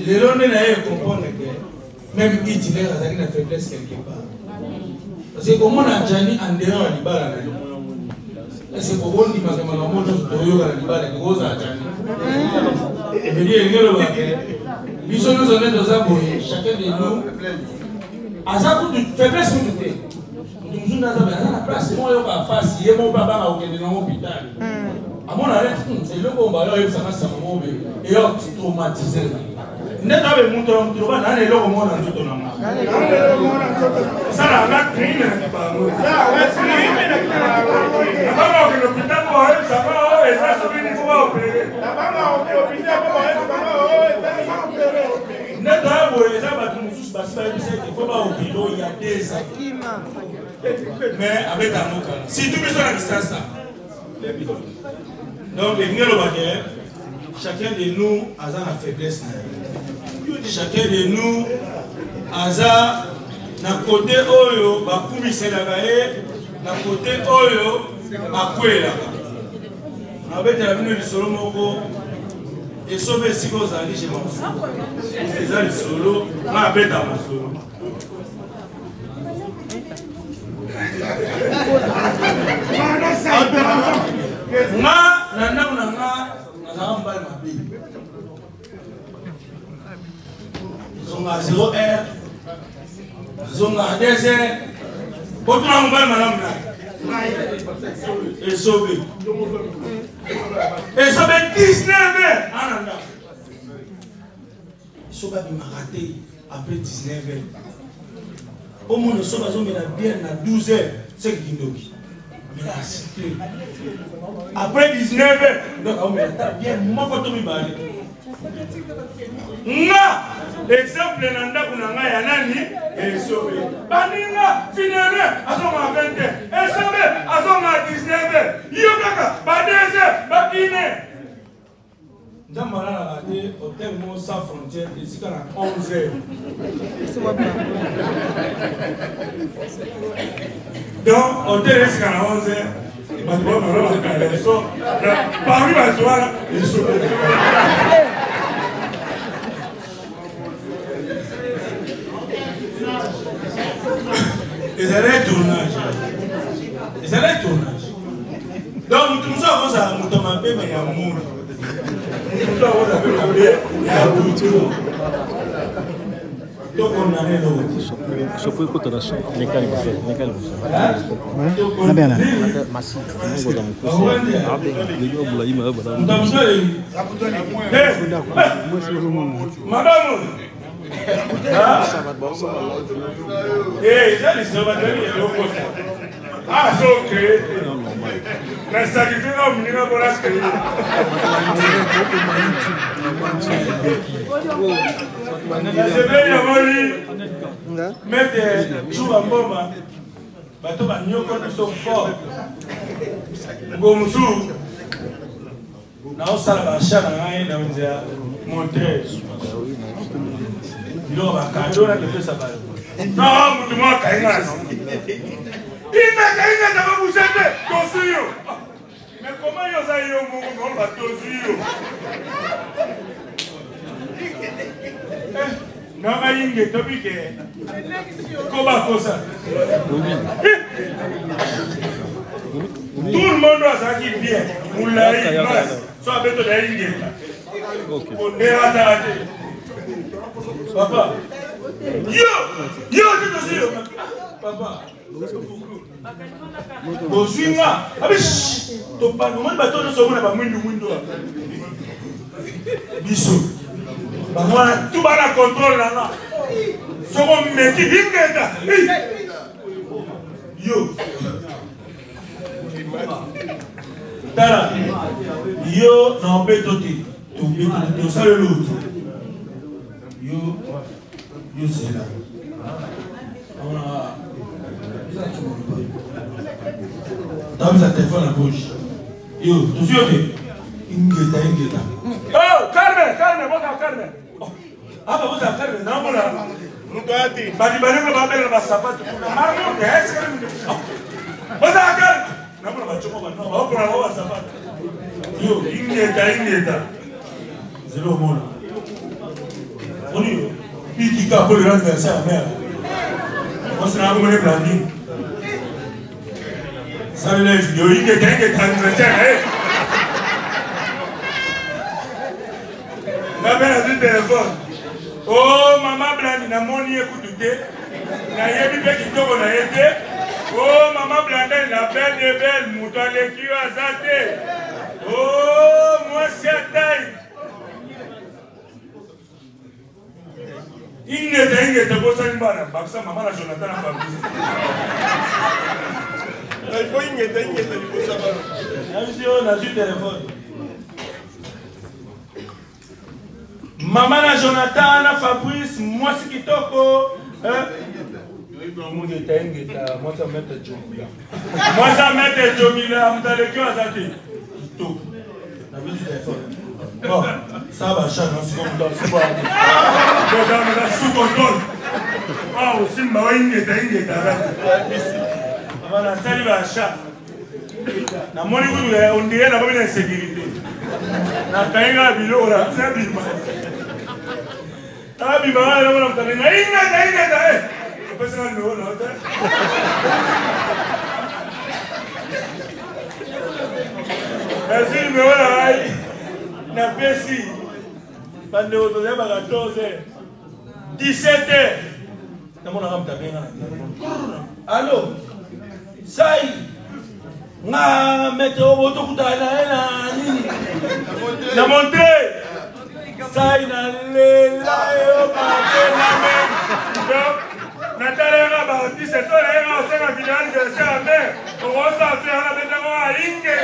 Lelo nde naye comprendre que même Hitler azalaki na faiblesse quelque part. Parce que komona Gianni en dehors ya libala na ye, est-ce que bokondimaka makambo nyonso toyoka na libala ekozala Gianni? Ebedi elingi eloba ke biso nyonso nde toza boye, chacun de nous aza kutu faiblesse kutu te. Moto mosusu nde aza aza na place moko ayoka face ye moko mpe abanga kokende nango hôpital. Amona neti eloko oyo bayo ayebisaka sango moko boye eyo traumatise nga. Nde tabe moto na moto loba nana eloko moko na nzoto na nga. Sala nga crime na kibango. Nabanga okende hôpital mpo bayebisa nga oyo eza soki nini mpo baopere. Nde toya boye eza bato mosusu basi bayebisa ete fo baopere oyo ya deux ans. Mais abeta yango kala. Surtout biso na Kisasa. Donc elingi eloba ke chacun de nous aza na faiblesse na ye. Chacun de nous aza na kote oyo bakumiselaka ye, na kote oyo bakwelaka. Nabetela bino lisolo moko esobe esika ozali, je m'en fous. Eza lisolo nga abeta masolo. Nga na ndako na nga nazalaka mobali mabe, zonga 0 heure, zonga 2 heures, otuna mobali malamu na esobe esobe 19 heures ana ndako soki abimaka te après 19 heures omona soki azomela bière na 12 heures seki kindoki amela sucré après 19 heures donc aomela ata bière moko to mibale. Nga exemple na ndako na ngai ya nani esobe baninga finale azonga 20 heures, esobe azonga 19 heures, yo kaka ba 2 heures ba 1 heure. Nzambe alalaka te, hotel moko sans frontière esika na 11 heures. Donc hotel esika na 11 heures, bato babalolaka leso parmi bato wana esobe. Ezalaki tournage, ezalaki tournage. Donc moto mosusu akozala moto mabe me ya mulu, moto mosusu akozala mpe mabe ya butu. Tokondane eloko te. Sopo ekota na son leka liboso, leka liboso. Nabena. Masi ngoza mukuse. Lelo bula ima bala. Moto mosusu madame eza lisolo bato eloko azo créé te na sacrifie nga moninga mpona créé. Nasepeli namoni maître Juba Mboma, bato banyokoli biso fort. Ngo mosusu naosala baachat na ngai na wenze ya montre, biloko bakado nakepesa bato. No motu moko akangi nga na ingata ingata, babouge te, tozwi yo. Mais comment yo oza yo moko naoloba tozwi yo nanga inge tobike kobakosa tout le monde azalaki bien molai mas so abeto na ingeta ondeyataka te. Papa yo yo te tozwi yo papa, bozwi nga abi topanda. Omoni bato nyonso omona bamwindu mwindu, biso bango wana tu bana contrôle na nga. Soko meki ingeta yo, tala yo na obeto te, tosaleli oyo te, yo yo zela tabisa telefone na gauche, yo tozwi yo te, ingeta ingeta. Oh, calme calme, boza calme, aba boza calme. Namona balibali kuna babela na basapatu kuna marmote, boza calme. Namona bacoko bano baokola bango basapatu, yo ingeta ingeta, zelo omona. Oni bikika mpo lelo anniversaire ya mare. Mwasi na yango mene Blandine. Salela video ingeta ingeta anniversaire na ye. Nga mpe nazwi telefone. Oh mama Blandi namoni ye kutu te. Nayebi mpe kitoko na ye te. Oh mama Blandine la belle de belle moto aleki yo aza te. Oh mwasi ya taille. Ingeta ingeta bosani bana bakisa mama na Jonathan na Fabrice. Il faut ingeta ingeta liboso ya bana. Nayebisi yo nazwi telefone. Mama na Jonathan na Fabrice mwasi kitoko. Eh? Ingeta ingeta mwasi ya maître Jomila. Mwasi ya maître Jomila moto aleki oyo aza te. Kitoko. Nazwi telefone. Bon, ça va, chat, non, c'est comme dans ce soir. Tozala sous contrôle. Ah, osimba wa ingeta ingeta Aba nasali ba chat. Namoni kutu on dirait nakomi na insécurité. Nakangi kaka biloko na nabima. Nabima kaka namona moto abenga ingeta ingeta eh. Opesi nga numéro na yo te. Nazwi numéro na ngai napesi bandeko tozali ba 14 heures 17 heures namonaka moto abenga na telefone allo sai nga maître obo tokutana na ye na nini na montre sai nalela yo mabe na me donc natalaka baartiste so nayeka kosenga video anniversaire ya mare okosala te wana betako ainge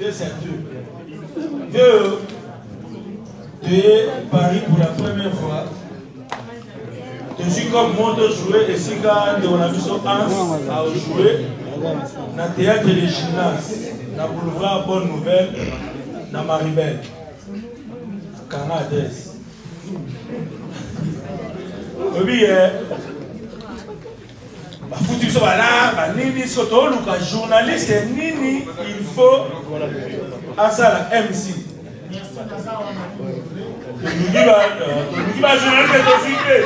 Deux ceintures. Deux, de Paris pour la première fois. Je suis comme moi de jouer esika ndeko na biso Hans a joué na théâtre de gymnase na boulevard Bonne Nouvelle na Maribel. Kanga adresse. Obi eh, bafuti biso bala banini siko toluka journaliste nini il faut asala mc toluki bajournaliste tozwi te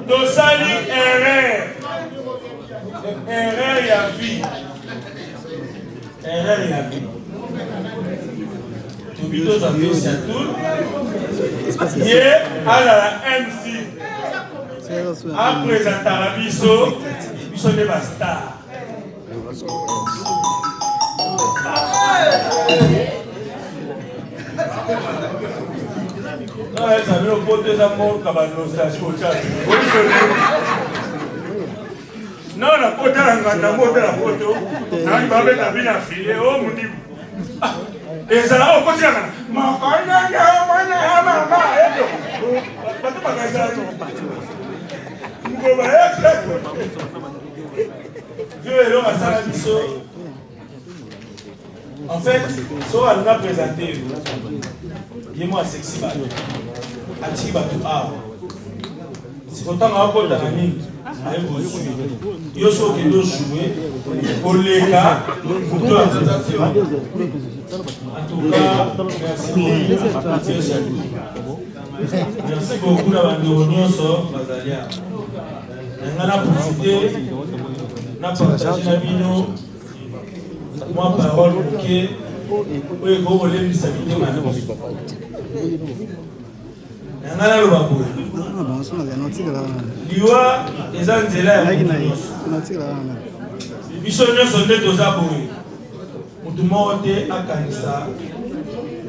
tosali erreur erreur ya vie erreur ya vie tobi tozwa pesi ya tour ye azala mc apresentaka biso biso nde bastar eza bino poto eza mboka banostalgie otya non na poto na nganda moko na poto nani babeta bina file o oh, mundibu ah, ezala okotikaka makananga mwana ya mama bato bakazali ngoba Dieu eloko asala biso en fait soki alinga présente yo ye mwa asexi bato atiki bato awa siko ntango akota na nini aye kozwi yo soki okende ojoue koleka moto en tout cas merci merci beaucoup na bandeko nyonso bazali awa na ngai na profite na partage na bino mwa parole moke oyo ekoki kolembisa mitema na biso na ngai naloba boye liwa eza nzela ya moto nyonso biso nyonso nde toza boye moto moko te akanisa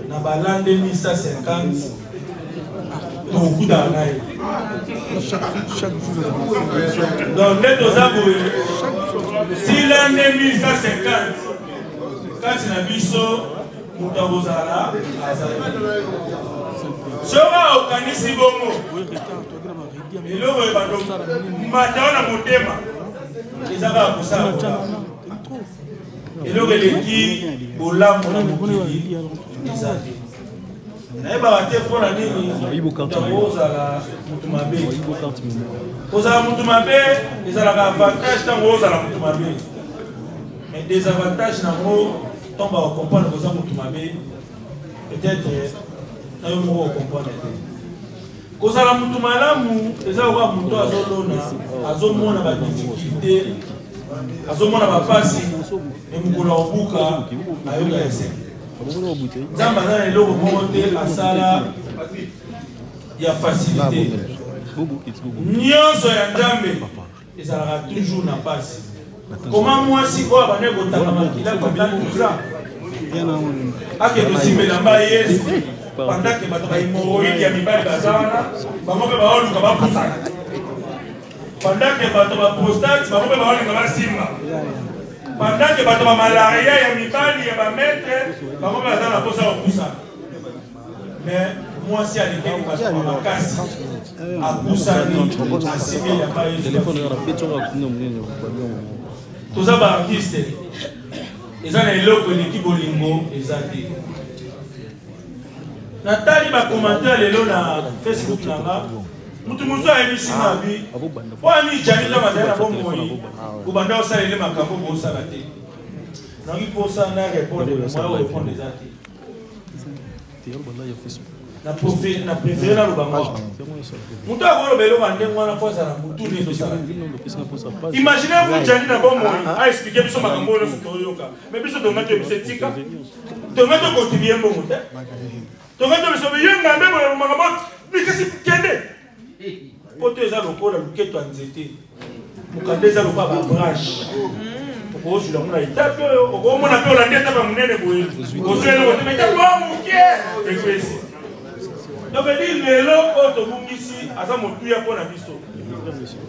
na ba l'an 2150 tokokutana na ye donc nde toza boye si l'an 2150 kati na biso moto akozala azali soki okanisi bongo eloko ebando mata na motema eza kaka kosala eloko eleki bolamu na mokili eza te nayebaka te mpo na nini ntango ozala moto mabe kozala moto mabe ezalaka avantage ntango ozala moto mabe. Mais désavantage nango, ntango bakocomprendre koza motu mabe, peut-être na yo moko okomprendre te. Kozala motu malamu eza lokola motu azolona, azomona badifficulté, azomona bapasi, me mokolo akobuka ayoka esengo. Nzambe aza na eloko moko te asala ya facilité. Nyonso ya Nzambe ezalaka toujours na pasi. Koma mwasi oyo abandaki kotanga makila pendant 12 ans ake kosimba elamba Yesu pendant ke bato ba hémorroïde ya mibali baza wana, bango mpe baoluka bapusana, pendant ke bato ba prostate bango mpe baolinga basimba, pendant ke bato ba malaria ya mibali ya bamaître bango mpe baza na mposa kopusana. Mais mwasi alekeli bato ya makasi, apusani, asimbi elamba Yesu. Toza baartiste, eza na eloko eleki bolingo eza te. Natali bacommentaire lelo na Facebook na nga, motu mosusu ayebisi nga abi mpo ani Jani ntango azali na bomoi kobanda osalele makambo bosala te. Nangi mposa na répondre, moyen orépondre eza te. Na préféré naloba ngo, moto akoloba eloko ya ndenge wana mpo azala motu nde ezosala. Imagine vous Jani na bomoi aexplike biso makambo oyo nyonso toyoka, mais biso tongaki biso etika, tongaki tokontribue mbongo te, tongaki biso ye ngambe boye makambo bikisi kende poto eza lokola loketo ya nzete, mokanda eza lokola babranche, okozwila yango na etape oyo okomona mpe olandi etape ya monene boye, ozwi eloko te, etape oyo moke ekwesi. Donc edi lelo oyo tobungisi aza motuya mpo na biso.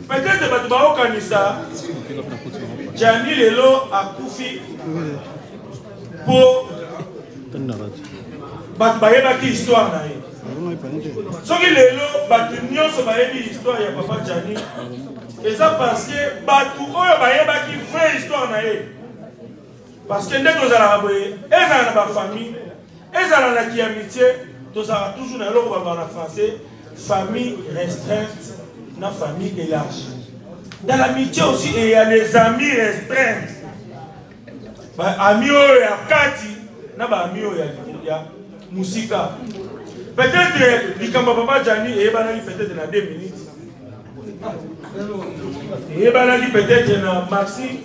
Peut-être bato baokanisa Jani lelo akufi mpo bato bayebaki histoire na ye. Soki lelo bato nyonso bayebi histoire ya papa Jani, eza parce que bato oyo bayebaki vraie histoire na ye. Parce que nde tozalaka boye, ezala na bafamille, ezala na kiamitié, tozalaka toujours na eloko balobaka na français famille restreinte na famille élargie. Dans l'amitié aussi, il y a les amis restreints, baami oyo ya kati na baami oyo ya mosika. Peut-être likambo ya papa Jani eyebanaki peut-être na 2 minutes, eyebanaki peut-être na maxi,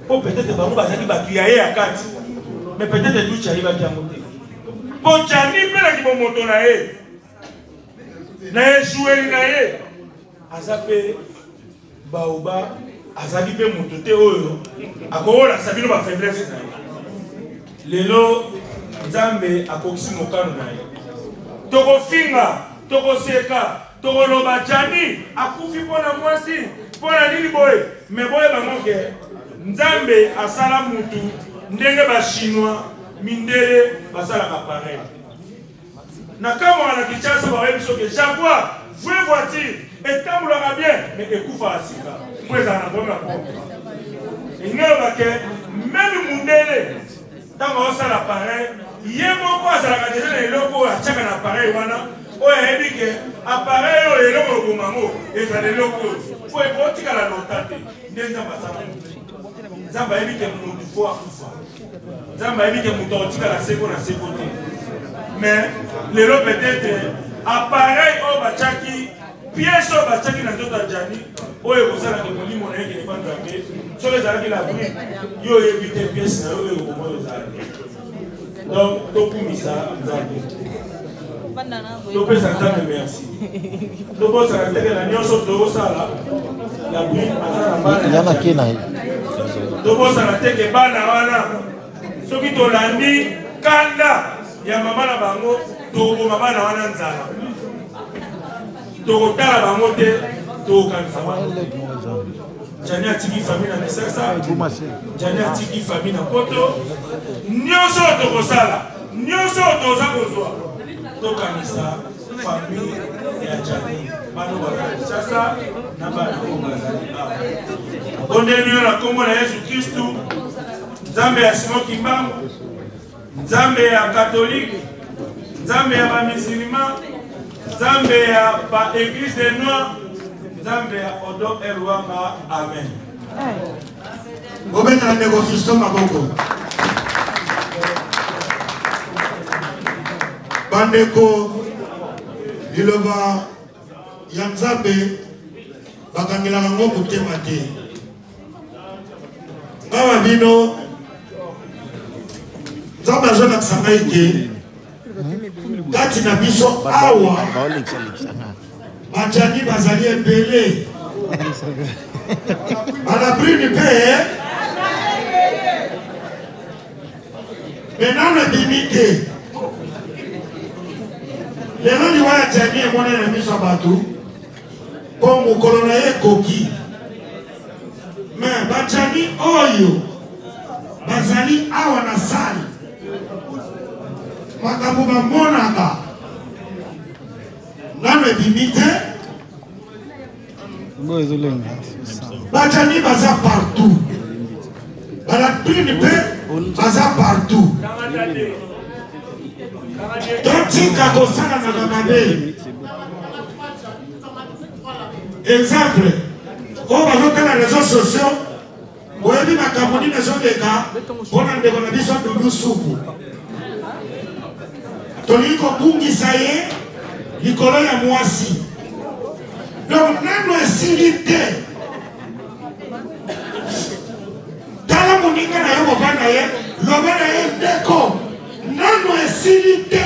mpo peut-être bango bazalaki bato ya ye ya kati, mais peut-être Duchi ayebaki yango te, mpo Jani mpe na kibomoto na ye, na ejueli na ye, aza mpe baoba, azali mpe moto te oyo akokolakisa bino bafaiblesse na ye. Lelo Nzambe akokisi mokano na ye. Tokofinga, tokoseka, tokoloba Jani akufi mpo na mwasi, mpo na nini boye, me boyeba moke Nzambe asala mutu ndenge bachinois, mindele basalaka pareil. Na kamwaka na Kinshasa bayebi soki Jaguar vraie voiture etambolaka bien, mais ekufaka sika mpo ezala na problème ya pompe. Elingi oloba ke meme mundele ntango aosala appareil, ye moko azalaka deja na eloko oyo atiaka na appareil wana, oyo ayebi ke appareil oyo eloko ekoboma yango ezala eloko oyo po ekotikala lota te. Nde Nzambe asala, Nzambe ayebi ke motu fo akufa, Nzambe ayebi ke moto akotikala seko na seko te. Mais lelo peut-être appareil oyo batiaki, pièce oyo batiaki na nzoto ya Jani oyo ekosalaka molimo na ye kende pa Nzambe, soki ezalaki la brune, yo oyebi te pièce na yo oyo ekoboma oyo ezalaki. Donc tokumisa Nzambe, topesa Nzambe merci. Tobosana teke na nyonso tokosala, la brune aza na bana. Yana ke na ye. Tobosana teke bana wana, soki tolandi kanda ya mama na bango, tokoboma bana wana nzala, tokotala bango te, tokokanisa bango. Jani atiki famille na Kisasa, Jani atiki famille na Poto. Nyonso oyo tokosala, nyonso oyo toza kozwa, tokanisa famille ya Jani, bana baza na Kinshasa na bana oyo bazali awa. Bondeli bino na nkombo na Yesu Kristu, Nzambe ya Simon Kimbangu, Nzambe ya Katolike, Nzambe ya bamisilima, Nzambe ya ba église des Noirs, Nzambe ya Odo Elwanga. Amen. Bobetela ndeko Fiston maboko. Bandeko, liloba ya Nzambe bakangelaka yango motema te. Ngawa bino Nzambe azolakisa ngai te kati na biso awa bajani bazali ebele balabrine mpe me nano ebimi te lelo liwa ya jani emonani na miso ya bato mpo mokolo na ye ekoki me bajani oyo bazali awa na sale makambo bamonaka nano ebimi te bajani baza partout balatrine mpe baza partout totika kosalanaka mabe exemple oyo bazotala réseau sociaux Boyebi makambo nini ezoleka mpo na ndeko na biso Dudu Supu. Tolingi kobungisa ye likolo ya mwasi. Donc nano esili te. Tala moninga na yo mobali na ye, loba na ye ndeko, nano esili te.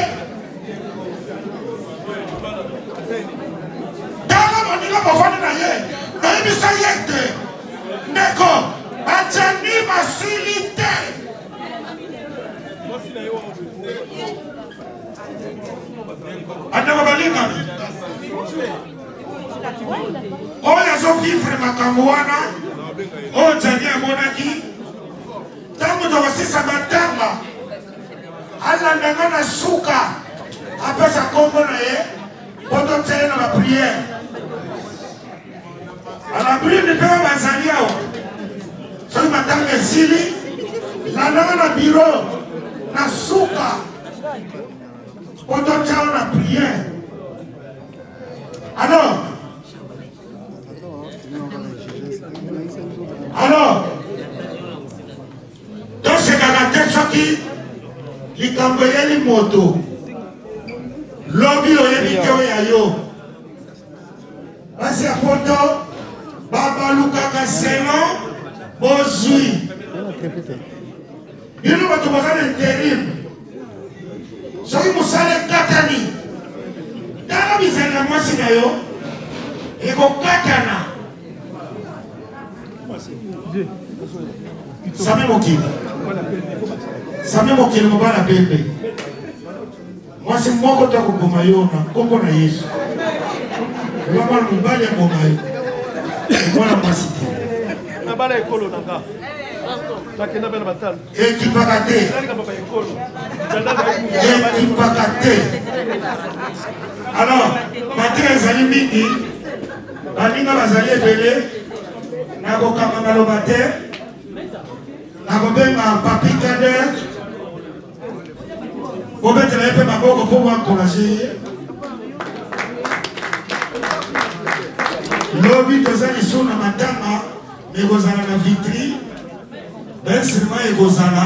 Tala moninga mofandi na ye, nayebisa ye te. Ndeko, bajani basili te. Bandeko balingami, oyo azovivre makambo wana oyo jani amonaki ntango tokosisa matanga alanda nga na suka apesa nkombo na ye mpo totia ye na bapriere Balabrine mpe oyo bazali awa, soki matanga esili, landaka na biro na suka mpo totya yo na priere. Alors, alors tosekaka te soki likambo eyeli moto lobi oyebi te oyo ya yo. Basi ya poto babalukaka selon bozwi. Bino bato baza na interim, soki mosala ekatani, tala bizali ya mwasi na yo ekokatana. Same mokili, same mokili mobala pembe. Mwasi moko te akoboma yo na nkombo na Yesu. Oza mwana mobali aboma yo. Mwana mwasi te. Nabala ekolo na nga. Nakenda mpe na batalo. Ekipaka te. Ekipaka te. Alors, mateya ezali mingi, baninga bazali ebele, nakokanga maloba te, nakobenga Papi Kader. Bobetela ye mpe maboko mpo boencourage ye. Lobi toza lisusu na matanga, ekozala na vitri, bainstrument ekozala.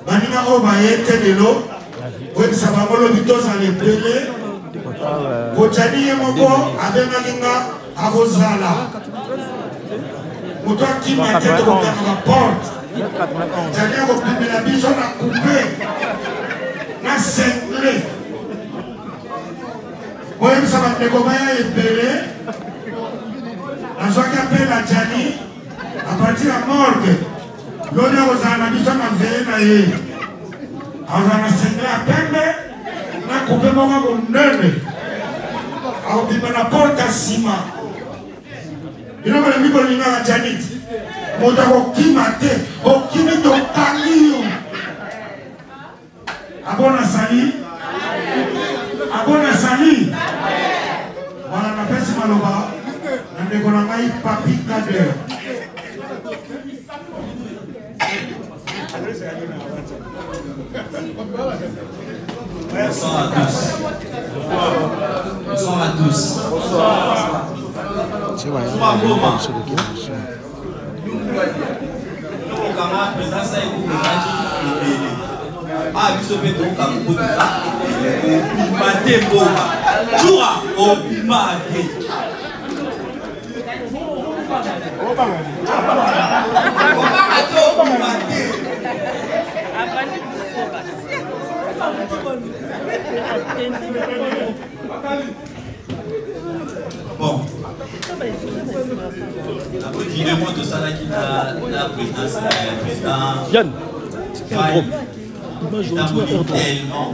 Baninga oyo baye te lelo, boyebisa bango lobi tozala ebele. Kojani ye moko abengaki nga akozala moto akima te, tokokanga baporte. Jani akopimela biso na coupe na sengle. Boyebisa bandeko baya ebele. Nazwaki apel ya Jani a partir ya morgue. Lobi akozala na biso na veye na ye, akozala na sengle ya pembe na coupe moko monene, akobima na porte ya nsima. Bino bolingi bolingaka Janit, moto akokima te, okimi tokangi yo. Abona sali, abona sali. Wana napesi maloba na ndeko na ngai Papi Kader. Bonsoir à tous. Bonsoir à tous. Bonsoir. Bonsoir. kokanga président sai kokangaki ebele. Ah biso mpe tokokanga mpo toza obima te mboka. Tshoura obima te. Obanga te obima te. Bon. Après vidéo moi tosalaki na na présidence président Yann, airdrop. Tellement.